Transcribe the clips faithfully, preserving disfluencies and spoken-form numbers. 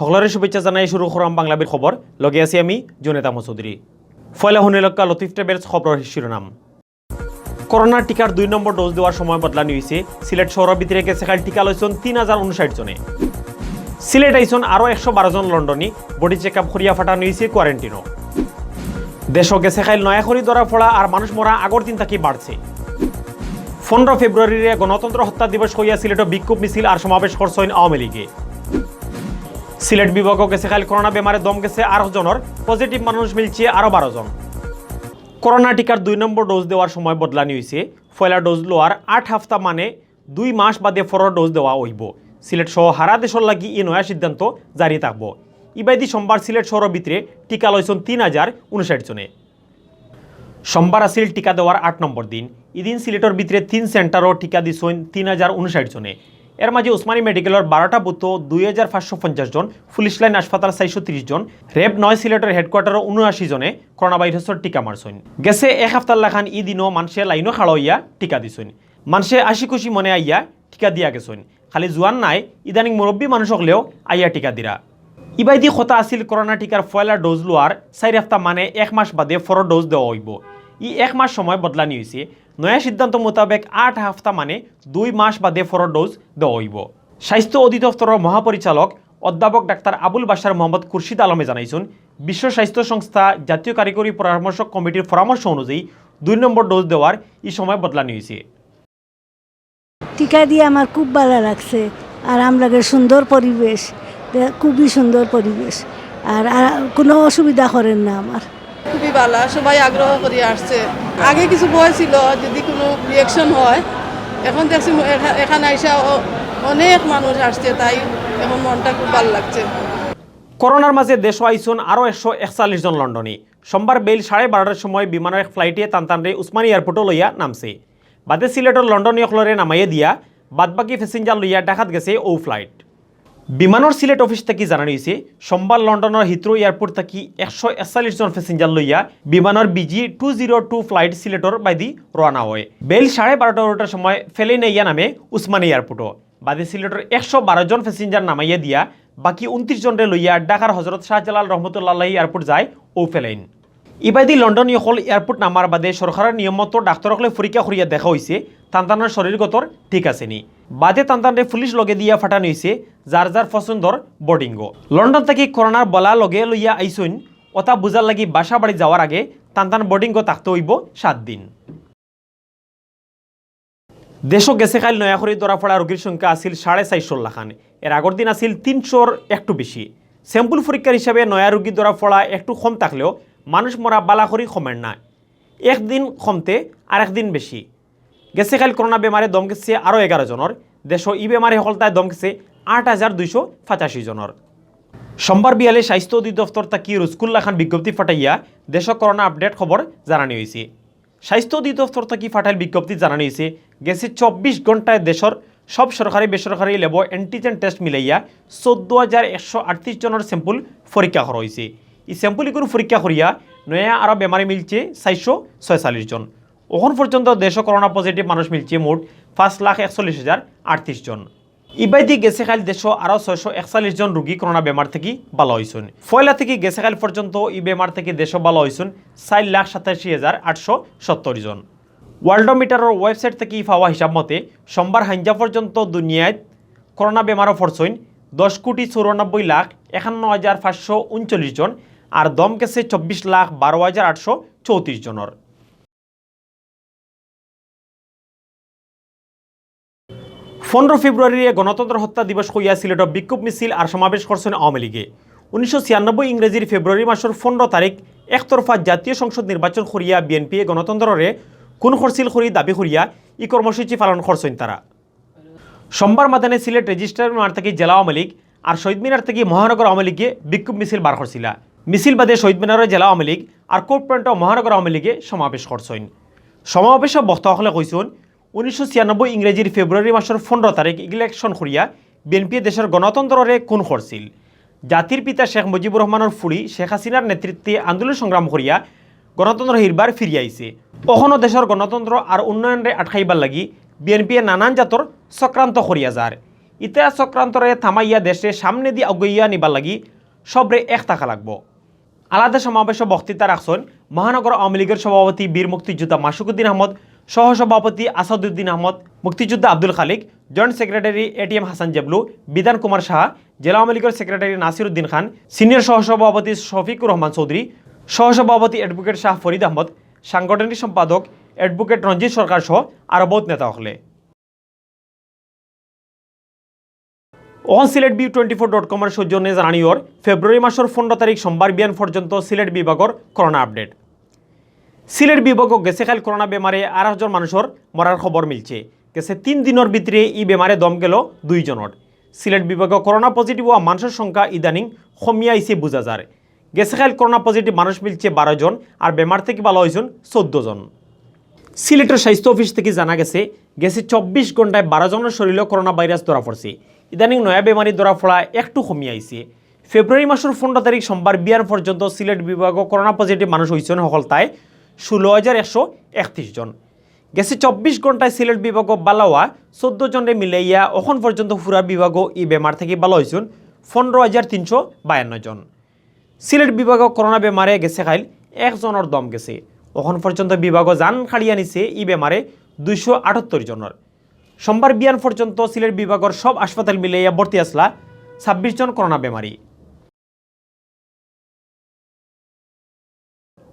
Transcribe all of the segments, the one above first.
হকলরে শুভেচ্ছা জানাই শুরু করাম বাংলা বির খবর। লগে আছি আমি জুনেদ আহমদ চৌধুরী। পয়লা হুনিলক্কা লতিফ ট্রাভেলস খবরর শিরোনাম। করোনা টিকার দুই নম্বর ডোজ দেওয়ার সময় বদলানি অইছে। সিলেট শহরর ভিতরে গেছে কাইল টিকা লইছইন তিন হাজার উনষাট জনে। সিলেট আইছইন আরও একশো বারো জন লন্ডনী, বডি চেক আপ করিয়া ফাটানি অইছে কোয়ারেন্টিনো। দেশো গেছে কাইল নয়া করি ধরা পড়া আর মানুষ মরা আগর দিন থাকি বাড়ছে। পনেরো ফেব্রুয়ারিরে গণতন্ত্র হত্যা দিবস কইয়া সিলেটো বিক্ষোভ মিছিল আর সমাবেশ করছইন আওয়ামী লীগে। সিলেট বিভাগো গেছে কাইল করোনা বেমারে দম গেছে আরো জনর, পজিটিভ মানুষ মিলছে আরো বারো জন। করোনা টিকার দুই নম্বর ডোজ দেওয়ার সময় বদলানি অইছে। পয়লা ডোজ লওয়ার আট হাপ্তা মানে দুই মাস বাদে পরর ডোজ দেওয়া অইবো। সিলেট সহ হারা দেশর লাগি ই নয়া সিদ্ধান্ত জারি থাকবো। ইবাদি সোমবার সিলেট শহরর ভিতরে টিকা লইছইন তিন হাজার উনষাট জনে। সোমবার আছিল টিকা দেওয়ার আট নম্বর দিন। ইদিন সিলেটর ভিতরে তিন সেন্টারো টিকা দিছইন তিন হাজার উনষাট জনে। এর মাঝে উসমানী মেডিকেলর বারোটা বুথো দুই হাজার পাঁচশো পঞ্চাশ জন, পুলিশ লাইন হাসপাতাল চারশো তিরিশ জন, রেব নয় সিলেটর হেডকোয়ার্টারো উনআশি জনে করোনা ভাইরাসর টিকা মারছইন। গেছে এক হাপ্তার লাখান ই দিনও মানষে লাইনো খাড়া অইয়া টিকা দিছইন। মানষে হাসি খুশি মনে আইয়া টিকা দিয়া গেছইন। খালি জুয়ান নায়, ইদানিং মুরব্বী মানুষ অকলেও আইয়া টিকা দিরা। ইবাদি কথা আছিল করোনা টিকার পয়লা ডোজ লওয়ার চাইর হাপ্তা মানে এক মাস বাদে পরর ডোজ দেওয়া অইবো। ই এক মাস সময় বদলানি অইছে। নয়া সিদ্ধান্ত মোতাবেক আট হাপ্তা মানে দুই মাস বাদে পরর ডোজ দেওয়া অইবো। স্বাস্থ্য অধিদপ্তরর মহাপরিচালক অধ্যাপক ডাক্তার আবুল বাশার মোহাম্মদ খুরশিদ আলমে জানাইছইন, বিশ্ব স্বাস্থ্য সংস্থা জাতীয় কারিগরি পরামর্শ কমিটির পরামর্শ অনুযায়ী দুই নম্বর ডোজ দেওয়ার ই সময় বদলানি অইছে। টিকা দিয়া আমার খুব ভালা লাগছে, আরাম লাগে, সুন্দর পরিবেশ, দে-, খুবই সুন্দর পরিবেশ, আর, আর কোনো অসুবিধা করের না আমার। খুবই ভালা, সবাই আগ্রহ করি আসছে। আগে কিছু ভয় ছিল যদি কোনো রিয়াকশন হয়, এখন দেখছি ম-, এখা-, এখানে আইসা অ-, অনেক মানুষ আসছে, তাই এখন মনটা খুব ভালা লাগছে। করোনার মাঝে দেশো আইছইন আরো একশো একচল্লিশ জন লন্ডনী। সোমবার বেইল সাড়ে বারোটার সময় বিমানর এক ফ্লাইটে তানতানরে উসমানী এয়ারপোর্টো লইয়া নামছে। বাদে সিলেটর লন্ডনী অকলরে নামাইয়া দিয়া বাদবাকি প্যাসেঞ্জার লইয়া ঢাকাত গেছে অউ ফ্লাইট। বিমানর সিলেট অফিস থাকি জানানি অইছে, সোমবার লন্ডনর হিথ্রো এয়ারপোর্ট থাকি একশো একচল্লিশ জন প্যাসেঞ্জার লইয়া বিমানর BG two zero two flight সিলেটর বায়দি রওয়ানা অয়। বেইল সাড়ে বারোটা বারোটার সময় প্লেন আইয়া নামে উসমানী এয়ারপোর্টো। বাদে সিলেটর একশো বারো জন প্যাসেঞ্জার নামাইয়া দিয়া বাকি ঊনত্রিশ জনরে লইয়া ঢাকার হজরত শাহজালাল রহমতুল্লাহ আলাইহি এয়ারপোর্ট যায় অউ প্লেন। ইবাদি লন্ডনী অকল এয়ারপোর্ট নামার বাদে সরকারর নিয়ম মতো ডাক্তর অকলে পরীক্ষা করিয়া দেখা অইছে তানতানর শরীরগতর ঠিক আছে নি। বাদে তানতানরে পুলিশ লগে দিয়া ফাটানি অইছে যার যার পছন্দর বোর্ডিংও। লন্ডন থাকি করোনার বালা লগে লইয়া আইছইন, অতা বুঝার লাগি বাসা বাড়ি যাওয়ার আগে তানতান বোর্ডিংও থাকতে অইবো সাত দিন। দেশো গেছে কাইল নয়া করি ধরা পড়া রোগীর সংখ্যা আছিল সাড়ে চাইরশোর লাখান। এর আগর দিন আছিল তিনশোর একটু বেশি। স্যাম্পল পরীক্ষার হিসাবে নয়া রোগী ধরা পড়া একটু কম থাকলেও মানুষ মরা বালা করি কমের না। একদিন কমতে আরেক দিন বেশি। গেছে কাইল করোনা বেমারে দম গেছে আরো এগারো জনর। দেশো ই বেমারে হকলতায় দম গেছে আট হাজার দুইশো পঁচাশি জনর। সোমবার বিয়ালে স্বাস্থ্য অধিদপ্তর থাকি রুজকুল্লা খান বিজ্ঞপ্তি ফাটাইয়া দেশো করোনা আপডেট খবর জানানি অইছে। স্বাস্থ্য অধিদপ্তর থাকি ফাটাইল বিজ্ঞপ্তি জানানি অইছে, গেছে চব্বিশ ঘন্টায় দেশর সব সরকারি বেসরকারি ল্যাবো অ্যান্টিজেন টেস্ট মিলাইয়া চৌদ্দ হাজার একশো আটত্রিশ জনর স্যাম্পল পরীক্ষা করা অইছে। ই স্যাম্পল ইগুন পরীক্ষা করিয়া নয়া আরো বেমারি মিলছে চাইরশো ছয়চল্লিশ জন। অখন পর্যন্ত দেশো করোনা পজিটিভ মানুষ মিলছে মোট পাঁচ লাখ একচল্লিশ হাজার আটত্রিশ জন। ইবাদি গেছে কাইল দেশো আরো ছয়শো একচল্লিশ জন রোগী করোনা বেমার থাকি বালা অইছইন। পয়লা থাকি গেছে কাইল পর্যন্ত ই বেমার থাকি দেশো বালা অইছইন চাইর লাখ সাতাশি হাজার আটশো সত্তর জন। ওয়ার্ল্ডোমিটারর ওয়েবসাইট থাকি পাওয়া হিসাব মতে সোমবার হাইঞ্জা পর্যন্ত দুনিয়াত করোনা বেমারো পড়ছইন দশ কোটি চৌরানব্বই লাখ একান্ন হাজার পাঁচশো ঊনচল্লিশ জন, আর দম গেছে চব্বিশ লাখ বারো হাজার আটশো চৌত্রিশ জনর। পনেরো ফেব্রুয়ারিরে গণতন্ত্র হত্যা দিবস কইয়া সিলেটো বিক্ষোভ মিছিল আর সমাবেশ করছইন আওয়ামী লীগে। উনিশশো ছিয়ানব্বই ইংরেজির ফেব্রুয়ারি মাসর পনেরো তারিখ একতরফা জাতীয় সংসদ নির্বাচন করিয়া বিএনপি গণতন্ত্ররে খুন করছিল করি দাবি করিয়া ই কর্মসূচি পালন করছইন তারা। সোমবার মাদানে সিলেট রেজিস্ট্রার মিনার থাকি জেলা আওয়ামী লীগ আর শহীদ মিনার থাকি মহানগর আওয়ামী লীগে বিক্ষোভ মিছিল বার করছিলা। মিছিল বাদে শহীদ মিনারর জেলা আওয়ামী লীগ আর কোর্ট পয়েন্টো মহানগর আওয়ামী লীগে সমাবেশ করছইন। সমাবেশো বক্তা অকলে কইছইন, উনিশশো ছিয়ানব্বই ইংরেজির ফেব্রুয়ারি মাসর পনেরো তারিখ ইলেকশন করিয়া বিএনপি দেশর গণতন্ত্ররে খুন করছিল। জাতির পিতা শেখ মুজিবুর রহমানর ফুড়ি শেখ হাসিনার নেতৃত্বে আন্দোলন সংগ্রাম করিয়া গণতন্ত্র হিরবার ফিরিয়া আইছে। অখনো দেশর গণতন্ত্র আর উন্নয়নরে আটকাইবার লাগি বিএনপিয়ে নানান জাতর চক্রান্ত করিয়া যার। ইতা চক্রান্তরে থামাইয়া দেশরে সামনেদি আগুয়াইয়া নিবার লাগি সবরে এক থাকা লাগবো। আলাদা সমাবেশো বক্তৃতা রাখছইন মহানগর আওয়ামী লীগর সভাপতি বীর মুক্তিযোদ্ধা মাসুকুদ্দিন আহমদ, সহসভাপতি আসাদুদ্দিন আহমদ, মুক্তিযোদ্ধা আব্দুল খালিক, জয়েন্ট সেক্রেটারি এটিএম হাসান জেবলু, বিধান কুমার সাহা, জেলা আওয়ামী লীগর সেক্রেটারি নাসির উদ্দিন খান, সিনিয়র সহসভাপতি শফিকুর রহমান চৌধুরী, সহসভাপতি অ্যাডভোকেট শাহ ফরিদ আহমদ, সাংগঠনিক সম্পাদক অ্যাডভোকেট রঞ্জিত সরকার সহ আরো বউত নেতা অকলে। অখন Sylhet view twenty four dot কমর সৌজন্যে জানানি অর ফেব্রুয়ারি মাসর পনেরো তারিখ সোমবার বিয়ান পর্যন্ত সিলেট বিভাগর করোনা আপডেট। সিলেট বিভাগো গেছে কাইল করোনা বেমারে আরক জন মানুষর মরার খবর মিলছে। গেছে তিন দিনর ভিতরে ই বেমারে দম গেল দুইজনর। সিলেট বিভাগো করোনা পজিটিভ অওয়া মানুষর সংখ্যা ইদানিং কমিয়া আইছে বুঝা যার। গেছে কাইল করোনা পজিটিভ মানুষ মিলছে বারো জন, আর বেমার থাকি ভালা অইছইন চৌদ্দ জন। সিলেটর স্বাস্থ্য অফিস থাকি জানা গেছে, গেছে চব্বিশ ঘন্টায় বারো জনর শরীলো করোনা ভাইরাস ধরা পড়ছে। ইদানিং নয়া বেমারি ধরা পড়া একটু কমিয়া আইছে। ফেব্রুয়ারি মাসর পনেরো তারিখ সোমবার বিয়ান পর্যন্ত সিলেট বিভাগো করোনা পজিটিভ মানুষ অইছইন হকলতায় ষোলো হাজার একশো একত্রিশ জন। গেছে চব্বিশ ঘন্টায় সিলেট বিভাগো ভালা অওয়া চৌদ্দ জনরে মিলাইয়া অখন পর্যন্ত পুরা বিভাগো ই বেমার থাকি ভালা অইছইন পনেরো হাজার তিনশো বায়ান্ন জন। সিলেট বিভাগো করোনা বেমারে গেছে কাইল একজনর দম গেছে। অখন পর্যন্ত বিভাগো জান কাড়িয়া নিছে ই বেমারে দুইশো আটাত্তর জনর। সোমবার বিয়ান পর্যন্ত সিলেট বিভাগর সব হাসপাতাল মিলাইয়া ভর্তি আছলা ছাব্বিশ জন করোনা বেমারি।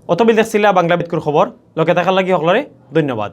অতবিল দেখছিলা বাংলা বেতকুর খবর, লগে থাকার লাগি হকলরে ধন্যবাদ।